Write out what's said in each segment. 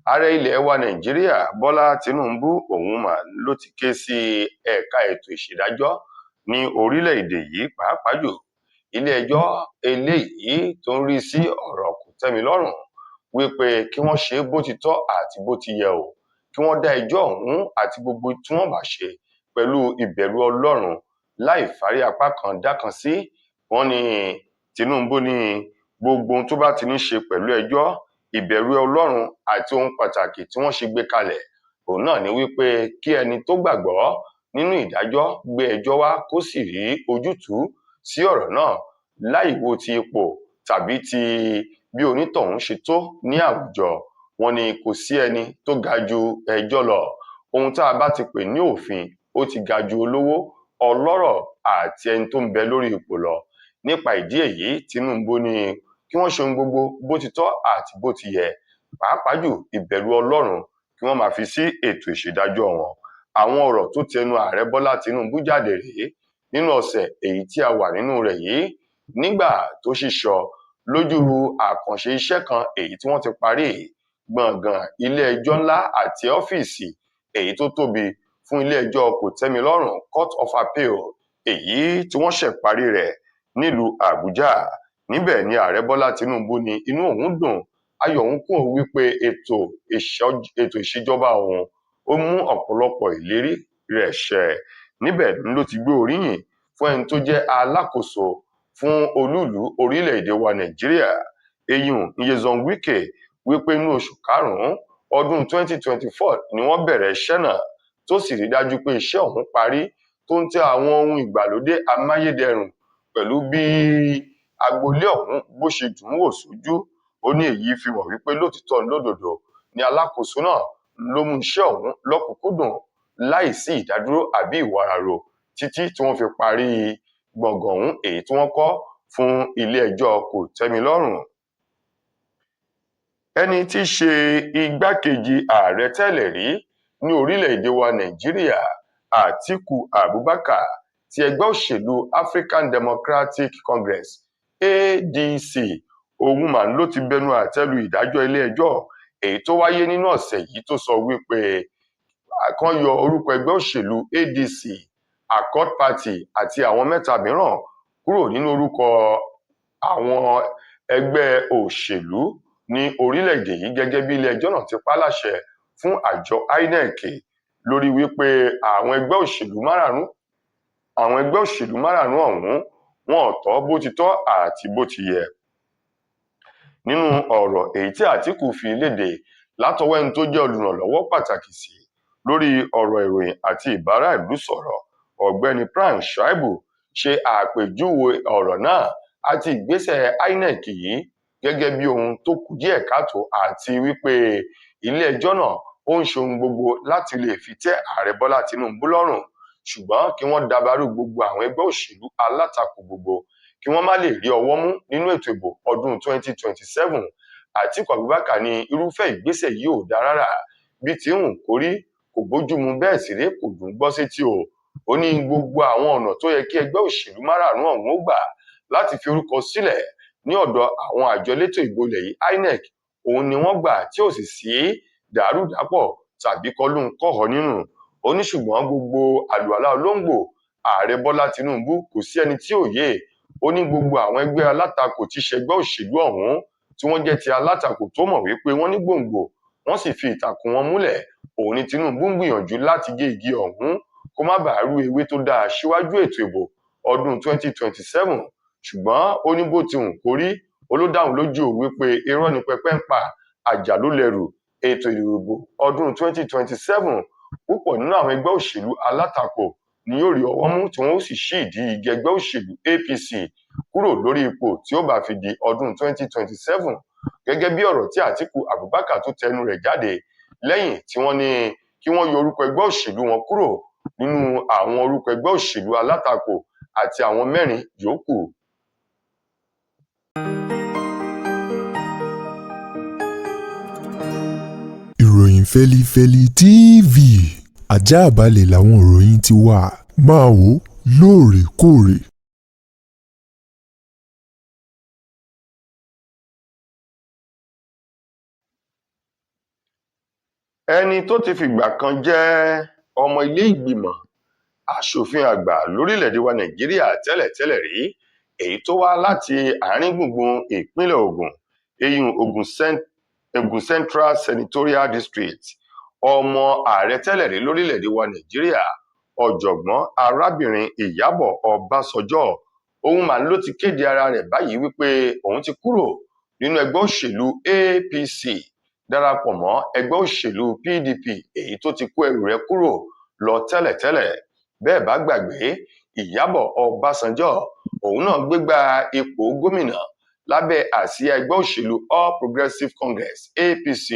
Ààrẹ ilẹ̀ wa Nàìjíríà Bọ́lá Tínúbù òun mà ló ti ké sí ẹ̀ka ètò ìṣèdájọ́ ní orílẹ̀-èdè yìí, pàápàá jù ilé-ẹjọ́ eléyìí tó ń rí sí ọ̀rọ̀ kòtẹ́milọ́rùn, wípé kí wọ́n ṣe bó ti tọ́ àti bó ti yẹ o, kí wọ́n dá ẹjọ́ ọ̀hún àti gbogbo tí wọ́n bá ṣe pẹ̀lú ìbẹ̀rù Ọlọ́run láì fárí apá kan dá kan sí. Wọ́n ní Tinubu ní gbogbo ohun tó bá ti ní ṣe pẹ̀lú ẹjọ́, ìbẹ̀rù Ọlọ́run àti ohun pàtàkì tí wọ́n ṣe gbé kalẹ̀ òun náà ni wípé kí ẹni tó gbàgbọ́ nínú ìdájọ́ gbé ẹjọ́ wá kó sì rí ojútùú sí ọ̀rọ̀ náà láì wo ti ipò tàbí ti bí onítọ̀hún ṣe tó ní àwùjọ. Wọ́n ní kò sí ẹni tó ga ju ẹjọ́ lọ. Ohun tá a bá ti pè ní òfin, ó ti ga ju olówó, ọlọ́rọ̀ àti ẹni tó ń bẹ lórí ipò lọ. Nípa ìdí èyí, Tinubu ní kí wọ́n ṣe ohun gbogbo bó ti tọ́ àti bó ti yẹ, pàápàá jù ìbẹ̀rù Ọlọ́run kí wọ́n máa fi sí ètò ìṣèdájọ́ wọn. Àwọn ọ̀rọ̀ tó tẹnu ààrẹ Bọ́lá Tinubu jáde rèé nínú ọ̀sẹ̀ èyí tí a wà nínú rẹ̀ yìí, nígbà tó ṣíṣọ lójú àkànṣe iṣẹ́ kan èyí tí wọ́n ti parí, gbọ̀ngàn ilé-ẹjọ́ ńlá àti ọ́fíìsì èyí tó tóbi fún ilé-ẹjọ́ kòtẹ́milọ́rùn Court of Appeal èyí tí wọ́n ṣẹ̀ parí rẹ̀ nílùú Àbújá. Níbẹ̀ ni ààrẹ Bọ́lá Tinubu ní inú òun dùn, ayọ̀ òun kún wípé ètò ìṣèjọba òun ó mú ọ̀pọ̀lọpọ̀ ìlérí rẹ̀ ṣẹ. Níbẹ̀ ló ti gbé oríyìn fún ẹni tó jẹ́ alákòóso fún olúìlú orílẹ̀-èdè wa Nàìjíríà, eyín Nyesom Wike, wípé inú oṣù karùn-ún ọdún 2024 ni wọ́n bẹ̀rẹ̀ iṣẹ́ náà, tó sì rí dájú pé iṣẹ́ ọ̀hún parí tó ń tẹ àwọn ohun ìgbàlódé amáyédẹrùn pẹ̀lú bí agboolé ọ̀hún bó ṣe dùn ún wò sójú. Ó ní èyí fi hàn wípé lótìtọ́ lódodo ni alákòóso náà ló mú iṣẹ́ ọ̀hún lọ́kùnkúndùn láìsí ìdádúró àbí ìwararo títí tí wọ́n fi parí gbọ̀ngàn ọ̀hún èyí tí wọ́n kọ́ fún ilé-ẹjọ́ kòtẹ́milọ́rùn. Ẹni tí í ṣe igbákejì ààrẹ tẹ́lẹ̀ rí ní orílẹ̀-èdè wa Nàìjíríà, Àtíkù Abubakar ti ẹgbẹ́ òṣèlú African Democratic Congress ADC, òun mà ló ti bẹnu àtẹ́ lu ìdájọ́ ilé-ẹjọ́ èyí tó wáyé nínú ọ̀sẹ̀ yìí tó sọ wípé kán yọ orúkọ ẹgbẹ́ òṣèlú ADC, Accord Party àti àwọn mẹ́ta mìíràn kúrò nínú orúkọ àwọn ẹgbẹ́ òṣèlú ní orílẹ̀-èdè yìí, gẹ́gẹ́ bí ilé-ẹjọ́ náà ti pa á láṣẹ fún àjọ INEC lórí wípé àwọn ẹgbẹ́ òṣèlú márààrún ọ̀hún wọn ò tọ́ bó ti tọ́ àti bó ti yẹ. Nínú ọ̀rọ̀ èyí tí Àtíkù fi léde látọwọ́ ẹni tó jẹ́ olùrànlọ́wọ́ pàtàkì sí lórí ọ̀rọ̀ ìròyìn àti ìbára ìlú sọ̀rọ̀, Ọ̀gbẹ́ni Frank Shaibu, ṣe àpèjúwe ọ̀rọ̀ náà àti ìgbésẹ̀ INEC yìí gẹ́gẹ́ bí ohun tó kù díẹ̀ káàtó, àti wípé ilé-ẹjọ́ náà ó ń ṣe ohun gbogbo láti lè fi tẹ́ ààrẹ Bọ́lá Tinubu lọ́rùn, ṣùgbọ́n kí wọ́n dabarú gbogbo àwọn ẹgbẹ́ òṣèlú alátakò gbogbo kí wọ́n má lè rí ọwọ́ mú nínú ètò ìbò ọdún 2027. Àtíkù Abubakar ní irúfẹ́ ìgbésẹ̀ yìí ò dáa rárá, bí ti ń kó rí, kò bójúmu, bẹ́ẹ̀ sì rèé kò dùn gbọ́ sétí o. Ó ní gbogbo àwọn ọ̀nà tó yẹ kí ẹgbẹ́ òṣèlú márààrún ọ̀hún ó gbà láti fi orúkọ sílẹ̀ ní ọ̀dọ̀ àwọn àjọ elétò ìbò ilẹ̀ yìí INEC òun ni wọ́n gbà tí ò sì sí dàrúdàpọ̀ tàbí kọlùńkọ̀họ́ nínú. Ó ní ṣùgbọ́n gbogbo àlùalá olóńgbò ààrẹ Bọ́lá Tinubu kò sí ẹni tí ò yé. Ó ní gbogbo àwọn ẹgbẹ́ alátakò tí ṣẹgbẹ́ òṣèlú ọ̀hún tí wọ́n jẹ́ ti alátakò tó mọ̀ wípé wọ́n ní gbòǹgbò, wọ́n sì fi ìtàkùn wọn múlẹ̀, òun ni Tinubu ń gbìyànjú láti gé igi ọ̀hún kó má bàa rú ewé tó dáa síwájú ètò ìbò ọdún 2027. Ṣùgbọ́n ó ní bó ti hùn kó rí, ó ló dáhùn lójú wípé irọ́ ni pẹpẹ ń pa, àjà ló lẹrù. Ètò ìdìbò ọdún 2027, púpọ̀ nínú àwọn ẹgbẹ́ òṣèlú alátakò ni yóò rí ọwọ́ mú tí wọ́n ó sì ṣí ìdí igi ẹgbẹ́ òṣèlú APC kúrò lórí ipò tí ó bá fi di ọdún 2027, gẹ́gẹ́ bí ọ̀rọ̀ tí Àtíkù Abubakar tó tẹnu rẹ̀ jáde lẹ́yìn tí wọ́n ní kí wọ́n yọ orúkọ ẹgbẹ́ òṣèlú wọn kúrò nínú àwọn orúkọ ẹgbẹ́ òṣèlú alátakò àti àwọn mẹ́rin yòókù. Ìròyìn Fẹ́lifẹ́li TV àjààbálẹ̀ làwọn ìròyìn ti wà, máa wò ó lóòrèkóòrè. Ẹni tó ti fìgbà kan jẹ́ ọmọ ilé-ìgbìmọ̀ asòfin àgbà lórílẹ̀-èdè wa Nàìjíríà tẹ́lẹ̀tẹ́lẹ̀ rí, èyí tó wá láti àárín gbùngbùn ìpínlẹ̀ Ògùn, eyín Ògùn Central Senatorial District, ọmọ ààrẹ tẹ́lẹ̀ rí lórílẹ̀-èdè wa Nàìjíríà, ọ̀jọ̀gbọ́n arábìnrin Ìyábọ̀ Ọbásanjọ́, òun mà ló ti kéde ara rẹ̀ báyìí wípé òun ti kúrò nínú ẹgbẹ́ òṣèlú APC darapọ̀ mọ́ ẹgbẹ́ òṣèlú PDP, èyí tó ti kó ẹrù rẹ̀ kúrò lọ tẹ́lẹ̀tẹ́lẹ̀. Bẹ́ẹ̀ bá gbàgbé, Ìyábọ̀ Ọbásanjọ́ òun náà gbégbá ipò gómìnà lábẹ́ àsíá ẹgbẹ́ òṣèlú All Progressives Congress APC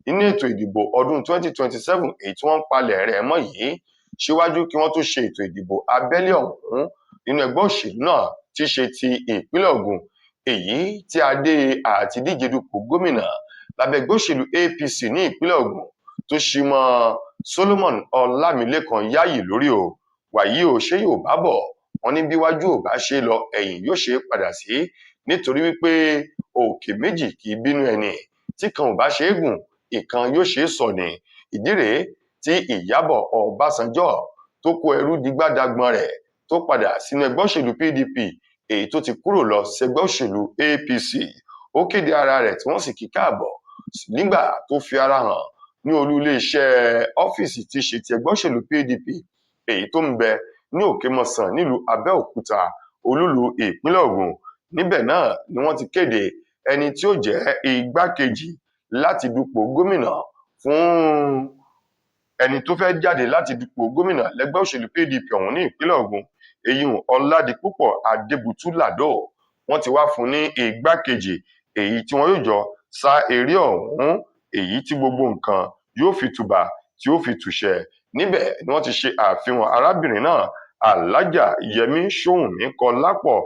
nínú ètò ìdìbò ọdún 2027 èyí tí wọ́n ń palẹ̀ rẹ̀ mọ́ yìí, síwájú kí wọ́n tó ṣe ètò ìdìbò abẹ́lé ọ̀hún nínú ẹgbẹ́ òṣèlú náà tí í ṣe ti ìpínlẹ̀ Ògùn, èyí tí adé àti díje dupò gómìnà lábẹ́ ẹgbẹ́ òṣèlú APC ní ìpínlẹ̀ Ògùn tó ṣí mọ́ Solomon Ọlámilékan Yáyì lórí o. Wàyí o, ṣé yóò bá bọ̀ wọ́n ní bíwájú ò bá ṣe lọ, ẹ̀yìn yóò ṣe é padà sí, nítorí wípé òkè méjì kì í bínú ẹni, tí kan ò bá ṣe é gùn, ìkan yóò ṣe é sọ ni. Ìdí rèé tí Ìyábọ̀ Ọbásanjọ́ tó kó ẹrú digbádagbọ̀n rẹ̀ tó padà sínú ẹgbẹ́ òṣèlú PDP, èyí tó ti kúrò lọ sẹgbẹ́ òṣèlú APC. Ó kéde ara rẹ̀ tí wọ́n sì kí káàbọ̀ nígbà tó fi ara hàn ní olú iléeṣẹ́ ọ́fíìsì tí í ṣe ti ẹgbẹ́ òṣèlú PDP, èyí tó ń bẹ ní Òkèmọsàn nílùú Abẹ́òkúta, olúùlú ìpínlẹ̀ Ògùn. Níbẹ̀ náà ni wọ́n ti kéde ẹni tí ó jẹ́ igbákejì láti dupò gómìnà fún ẹni tó fẹ́ jáde láti dupò gómìnà lẹ́gbẹ́ òṣèlú PDP ọ̀hún ní ìpínlẹ̀ Ògùn, eyín Ọládipúpọ̀ Adébútú Làdó. Wọ́n ti wá fún ní igbákejì èyí tí wọ́n yóò jọ sá eré ọ̀hún, èyí tí gbogbo nǹkan yóò fi tùbà tí ó fi tùṣẹ. Níbẹ̀ ni wọ́n ti ṣe àfihàn arábìnrin náà, Alájà Yẹmí Ṣóhùnmí Kọlápọ̀,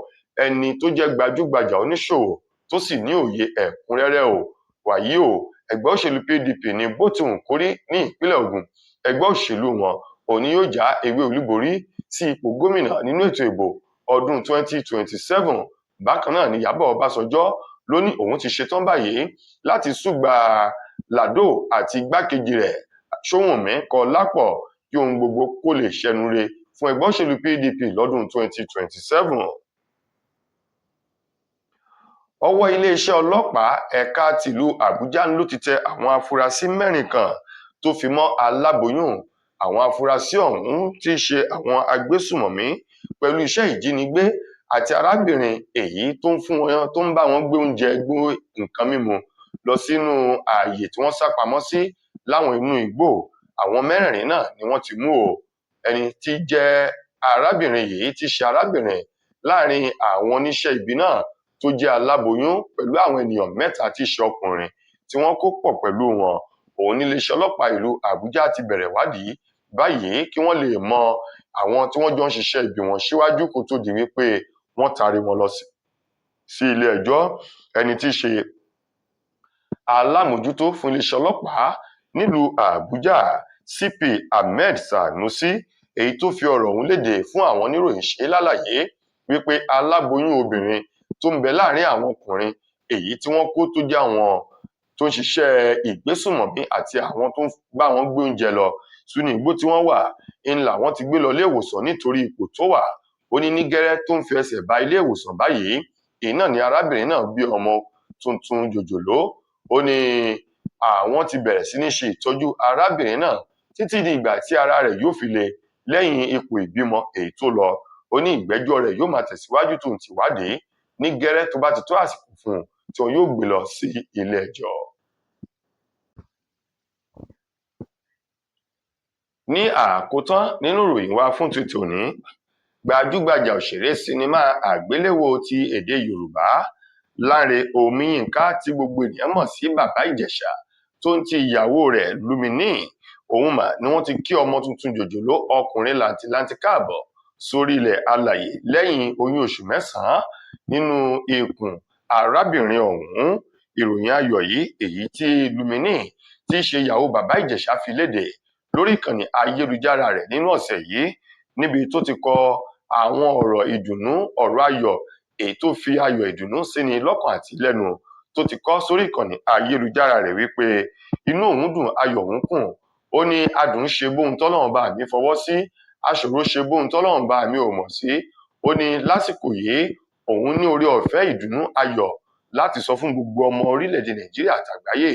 ẹni tó jẹ́ gbajúgbajà oníṣòwò tó sì ní òye ẹ̀kúnrẹ́rẹ́ o. Wàyí o, ẹgbẹ́ òṣèlú PDP ní bó ti wù kórí ní ìpínlẹ̀ Ògùn, ẹgbẹ́ òṣèlú wọn òní yóò já ewé olúborí sí ipò gómìnà nínú ètò ìbò ọdún 2027. Bákan náà ni Ìyábọ̀ Ọbásanjọ́ ló ní òun ti ṣetán báyìí láti ṣùgbà Làdó àti igbákejì rẹ̀ Ṣóhùnmí Kọlápọ̀ kí ohun gbogbo kó lè ṣẹnure fún ẹgbẹ́ òṣèlú PDP lọ́dún 2027. Ọwọ́ iléeṣẹ́ ọlọ́pàá ẹ̀ka tìlú Àbújá ló ti tẹ àwọn afurasí mẹ́rin kan tó fi mọ́ aláboyún. Àwọn afurasí ọ̀hún tí í ṣe àwọn agbésùmọ̀mí pẹ̀lú iṣẹ́ ìjínigbé àti arábìnrin èyí tó ń fún wọn, tó ń bá wọn gbé oúnjẹ, gbé nǹkan mímu lọ sínú ààyè tí wọ́n sá pamọ́ sí láwọn inú igbó. Àwọn mẹ́rẹ̀ẹ̀rin náà ni wọ́n ti mú o. Ẹni tí jẹ́ arábìnrin yìí ti ṣe arábìnrin láàrin àwọn oníṣẹ́ ibi náà tó jẹ́ aláboyún pẹ̀lú àwọn ènìyàn mẹ́ta tí í ṣe ọkùnrin tí wọ́n kó pọ̀ pẹ̀lú wọn. Òun níléeṣẹ́ ọlọ́pàá ìlú Àbújá ti bẹ̀rẹ̀ ìwádìí báyìí kí wọ́n lè mọ àwọn tí wọ́n jọ ń ṣiṣẹ́ ibi wọn síwájú kó tó di wípé wọ́n taari wọn lọ sí ilé ẹjọ́. Ẹni tí í ṣe alámòjútó fún iléeṣẹ́ ọlọ́pàá nílùú Àbújá, CP Ahmed Sanusi, èyí tó fi ọ̀rọ̀ ọ̀hún léde fún àwọn oníròyìn, ṣe lálàyé wípé aláboyún obìnrin tó ń bẹ láàrin àwọn ọkùnrin èyí tí wọ́n kó tó jẹ́ àwọn tó ń ṣiṣẹ́ ìgbésùnmọ̀mí àti àwọn tó ń bá wọn gbé oúnjẹ lọ sínú igbó tí wọ́n wà ń làwọn ti gbé lọ ilé ìwòsàn nítorí ipò tó wà. Ó ní ní gẹ́rẹ́ tó ń fi ẹsẹ̀ bá ilé ìwòsàn báyìí, èyí náà ni arábìnrin náà bí ọmọ tuntun jòjòló. Ó ní àwọn ti bẹ̀rẹ̀ sí ní ṣe ìtọ́jú arábìnrin náà títí di ìgbà tí ara rẹ̀ yóò fi le lẹ́yìn ipò ìbímọ èyí tó lọ. Ó ní ìgbẹ́jọ́ rẹ̀ yóò máa tẹ̀síwájú tó ń tìwádìí ní gẹ́rẹ́ tó bá ti tó àsìkò fún un tí wọn yóò gbé lọ sí ilé ẹjọ́. Ní àkótán nínú ìròyìn wa fún ti tòní, gbajúgbajà òṣèré sinimá àgbéléwò ti èdè Yorùbá Lánrè Omiyinka tí gbogbo ènìyàn mọ̀ sí Bàbá Ìjẹ̀ṣà tó ń ti ìyàwó rẹ̀ Lumini, òun mà ni wọ́n ti kí ọmọ tuntun jòjòló ọkùnrin làǹtìlanti káàbọ̀ sórí ilẹ̀ alàyè lẹ́yìn oyún oṣù mẹ́sàn-án nínú ikùn arábìnrin ọ̀hún. Ìròyìn ayọ̀ yìí, èyí tí Lumini tí í ṣe ìyàwó Bàbá Ìjẹ̀ṣà fi léde lórí ìkànnì ayélujára rẹ̀ nínú ọ̀sẹ̀ yìí, níbi tó ti kọ àwọn ọ̀rọ̀ ìdùnnú, ọ̀rọ̀ ayọ̀ èyí tó fi ayọ̀ ìdùnnú síni lọ́kàn àti lẹ́nu, tó ti kọ sórí ìkànnì ayélujára rẹ̀ wípé inú òun dùn, ayọ̀ òun kùn. Ó ní adùn ṣe bóun tọ́lọ́run bá mi fọwọ́ sí, aṣòro ṣe bóun tọ́lọ́run bá mi ò mọ̀ sí. Ó ní lásìkò yìí òun ní oore ọ̀fẹ́ ìdùnnú ayọ̀ láti sọ fún gbogbo ọmọ orílẹ̀-èdè Nàìjíríà àtàgbáyé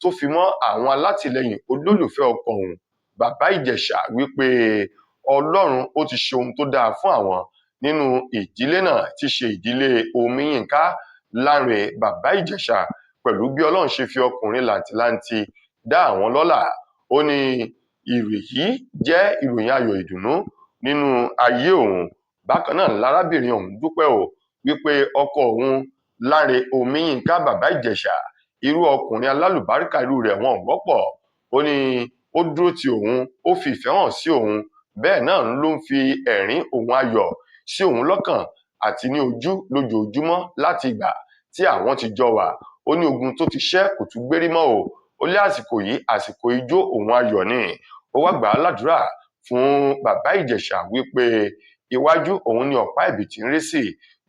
tó fi mọ́ àwọn alátìlẹyìn olólùfẹ́ ọkọ òun Bàbá Ìjẹ̀ṣà wípé Ọlọ́run ó ti ṣe ohun tó dáa fún àwọn nínú ìdílé náà, tí ṣe ìdílé Omiyinka Lanre Bàbá Ìjẹ̀ṣà, pẹ̀lú bí Ọlọ́run ṣe fi ọkùnrin làǹtìlanti dá àwọn lọ́lá. Ó ní ìròyìn yìí jẹ́ ìròyìn ayọ̀ ìdùnnú nínú ayé òun. Bákan náà lárábìnrin ọ̀hún dúpẹ́ o wípé ọkọ òun Lanre Omiyinka Bàbá Ìjẹ̀ṣà, irú ọkùnrin alálùbáríkà irú rẹ̀ wọn ò wọ́pọ̀. Ó ní ó dúró ti òun, ó fi ìfẹ́ hàn sí òun, bẹ́ẹ̀ náà ló ń fi ẹ̀rín òun ayọ̀ sí òun lọ́kàn àti ní ojú lójoojúmọ́ láti ìgbà tí àwọn ti jọ wà. Ó ní ogun tó ti ṣẹ́ kò tún gbérí mọ́ o. Ó lé àsìkò yìí àsìkò ijó òun ayọ̀ ni. Ó wá gbà á ládùúrà fún Bàbá Ìjẹ̀ṣà wípé iwájú òun ni ọ̀pá ẹ̀bìtì ń rí sí,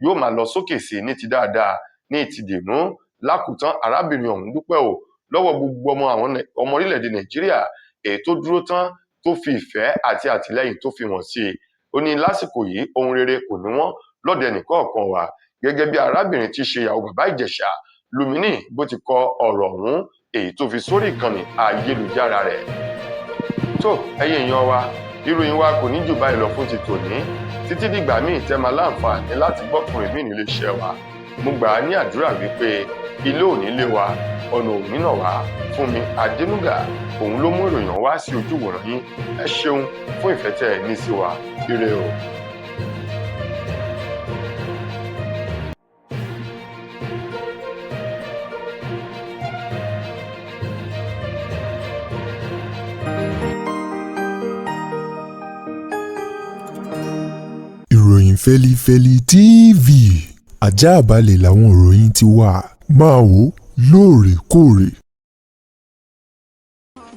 yóò máa lọ sókè sí ní ti dáadáa ní ti dìmú. Lákòótán, arábìnrin ọ̀hún dúpẹ́ o lọ́wọ́ gbogbo ọmọ àwọn ọmọ orílẹ̀-èdè Nàìjíríà èyí tó dúró tán, tó fi ìfẹ́ àti àtìlẹ́yìn tó fi hàn sí i. Ó ní lásìkò yìí ohun rere kò ní wọ́n lọ́dẹ nìkọ̀ọ̀kan wa. Gẹ́gẹ́ bí arábìnrin tí í ṣe ìyàwó Bàbá Ìjẹ̀ṣà Lumini bó ti kọ ọ̀rọ̀ ọ̀hún èyí tó fi sórí ìkànnì ayélujára rẹ̀. Tó ẹ̀yin èèyàn wa, ìròyìn wa kò ní jù báyìí lọ fún ti tòní. Títí dìgbà míì tẹ́ máa láǹfààní láti gbọ́kùnrin míì nílé iṣẹ́ wa. Mo gbà á ní àdúrà wípé ilé ò ní lé wa, ọ̀nà ò ní nà wá. Fúnmi Adénúgà òun ló mú ìròyìn wá sí ojú ìwòran yín. Ẹ ṣeun fún ìfẹ́ tẹ́ ẹ ní sí wa. Ire o. Ìròyìn Fẹ́lifẹ́li TV àjààbálẹ̀ làwọn ìròyìn ti wà. Máa wò ó lóòrèkóòrè.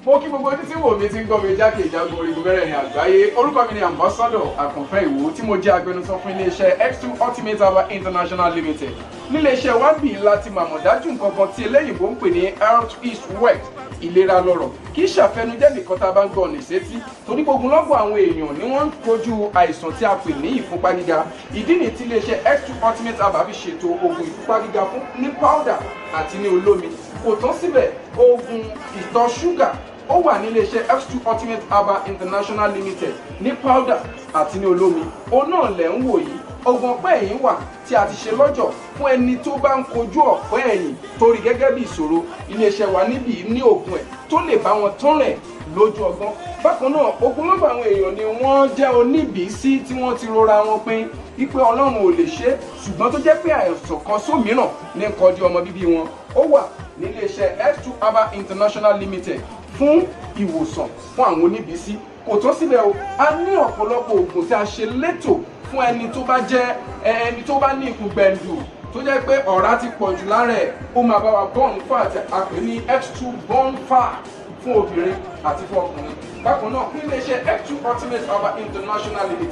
Mo kí gbogbo ojú tí wò mí tí ń gbọ́ mi jákè ìjágun orígun mẹ́rẹ̀ẹ̀rin àgbáyé. Orúkọ mi ni Ambassador Àkànfẹ́ Ìwò, tí mo jẹ́ agbẹnusọ fún iléeṣẹ́ X2 Ultimate Herbal International Limited. Níléeṣẹ́ wa ń bì láti màmọ̀ dájú nǹkan kan tí eléyìnbó ń pè ní health is wealth, ìlera lọ́rọ̀. Kì í ṣàfẹnujẹ́ nìkan tá a bá ń gbọ́ ọ̀nà ìsétí, torí gbogbo lọ́gbọ̀ àwọn èèyàn ni wọ́n ń kojú àìsàn tí a pè ní ìfúnpá gíga. Ìdí nìyí tí iléeṣẹ́ X2 Ultimate Herbal fi ṣètò oògùn ìfúnpá gíga fún ní powder àti ní olómi. Kò tán síbẹ̀, oògùn ìtọ̀ ṣúgà ó wà ní iléeṣẹ́ X2 Ultimate Herbal International Limited ní powder àti ní olómi. Òun náà lẹ̀ ń wò yìí. Oògùn ọ̀pẹ́ ẹ̀yìn wà tí a ti ṣe lọ́jọ̀ fún ẹni tó bá ń kojú ọ̀pẹ́ ẹ̀yìn torí gẹ́gẹ́ bí ìṣòro. Iléeṣẹ́ wa níbí ní oògùn ẹ̀ tó lè bá wọn tán rẹ̀ lójú ọgbọ́n. Bákan náà, ogunlọ́gọ̀ àwọn èèyàn ni wọ́n jẹ́ oníbìísí tí wọ́n ti rora wọn pin wípé Ọlọ́run ò lè ṣe, ṣùgbọ́n tó jẹ́ pé àìsàn kan sómìíràn ní kọjú ọmọ bíbí wọn. Ó wà níléeṣẹ́ X2 Herbal International Limited fún ìwòsàn fún àwọn oníbìísí. Kò tán sílẹ̀ o, a ní ọ̀pọ̀lọpọ̀ oògùn tí a ṣe létò fún ẹni tó bá jẹ́ ẹni tó bá ní ikùn gbẹ̀ǹdù tó jẹ́ pé ọ̀rá ti pọ̀ jù lára ẹ̀. Ó máa bá wa burn fat, a pè ní X2 burn fat fún obìnrin àti fún ọkùnrin. Bákan náà, níléeṣẹ́ X2 Ultimate Herbal International Limited.